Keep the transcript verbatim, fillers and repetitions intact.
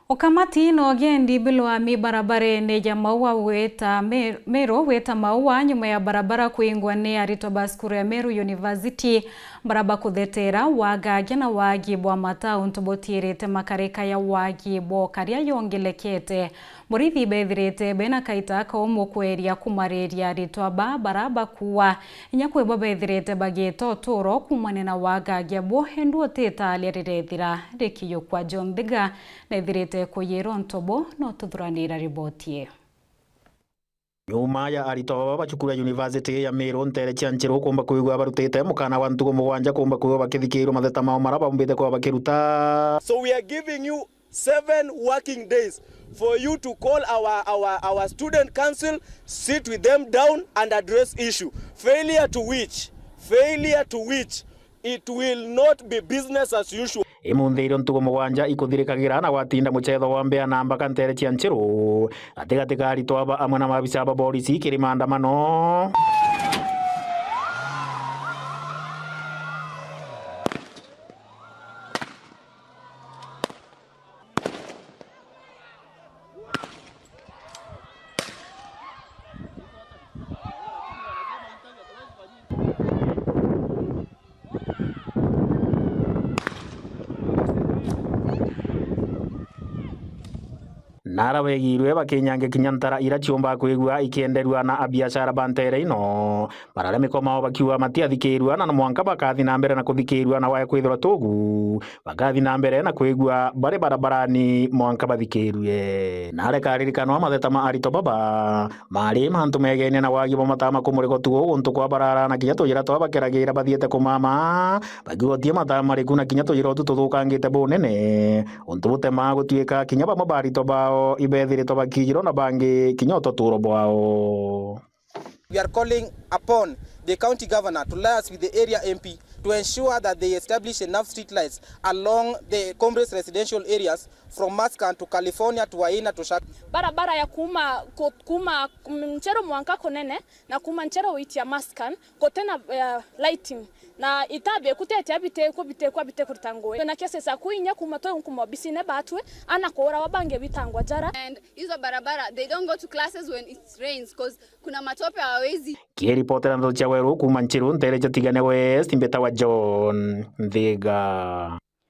Ukamati na ugendi bilwa mi barabarene ya Maua wita Me-, Meru wita Maua nyuma ya barabara kuingwa ni aritwa ba cukuru ya Meru University, bara bakuthetera wagagia na wagi bwa mata untu butiirite makarika ya wagi bwa ukaria yongelekete. Borithi bethirite bena kaita kaumu kweria kumariria aritwa ba bara bakuua. Inya kwi bo bethirite bagiita uturo kuumania na wagagia bwo, endu utitalia rirethira rikiyukwa. John Thiga nethirite kuyirwa untu bu, no tuthuranira riboti ii. Nyuma ya aritwa baba ba cukuru ya University ya Meru nteere cia Nchiru kuumba kwigua barutite mukana wa ntugo mugwanja kuumba kwigua bakithikirwa matheta mao mara baumbite kuba bakiruta. So we are giving you seven working days for you to call our, our, our student council, sit with them down and address issue. Failure to which, failure to which, it will not be business as usual. Imunthi irio ntugo mugwanja ikuthirikagira na gwatinda mucetho wa mbea na mbaka nteere cia Nchiru gatigati ka aritwa aba amwe na maabisa ba borisi kiri maandamano. Nara begiirwe bakinyange kinya ntara ira ciumba kwigua ikienderua na abiashara ba nteere ino. Bararemikwa mao bakiuga matiathikirua na no mwanka bakathi na mbere na kuthikirua na wae kwithirwa tugu bakathi na mbere na kwigua bari barabarani mwanka bathikirue. Nare karirikanwa matheta ma aritwa baba mari mantu megene na wagi bwa mataa ma kumurikwa tuo guntu kwa barara na kinya tujira twa bakeragira bathiete kumama bakigotie mataa mariku na kinya tujira utu tuthukangite bunene untu butemaa gutuika kinya bamwe ba aritwa bao ibethiritwe bakijirwa na bangi kinya ututuro bwao. We are calling upon the county governor to liaise with the area M P to ensure that they establish enough street lights along the Comrades residential areas from Maskan to California to Waina to Shak. Barabara ya kuuma, ku-, kuuma, mm, Ncheru mwanka Kunene na kuuma Ncheru witia Maskan, gutena, eh, lighting. Na itabi kutetia bite ku, bite ku, bite kurita ngui. Na cases aku inya kuuma tu kuma obisine batwe, ana kuurawa bangi bitangwa jara. And hizo barabara, they don't go to classes when it rains 'cause kuna matope hawawezi. Kiripotera ndeto cia Weru kuuma Nchiru nteere cia Tigania West, mbitawa John Nthiga.